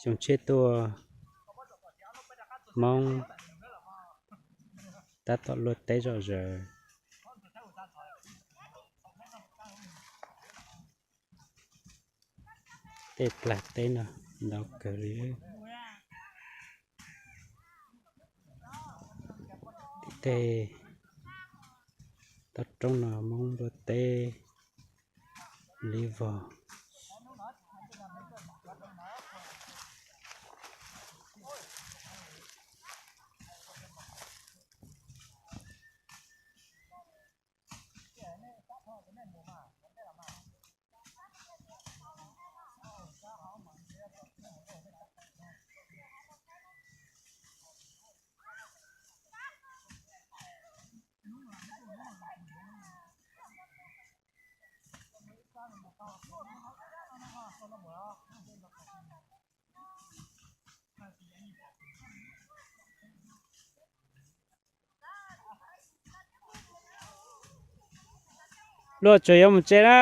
Coom tshiab tuaj, Hmoob tab tom luaj teb zom zaws. Tej plag teb no ntau kawg li. Tej toj roob no Hmoob luaj teb li vog. Luaj tsuas yuav mus tsev na.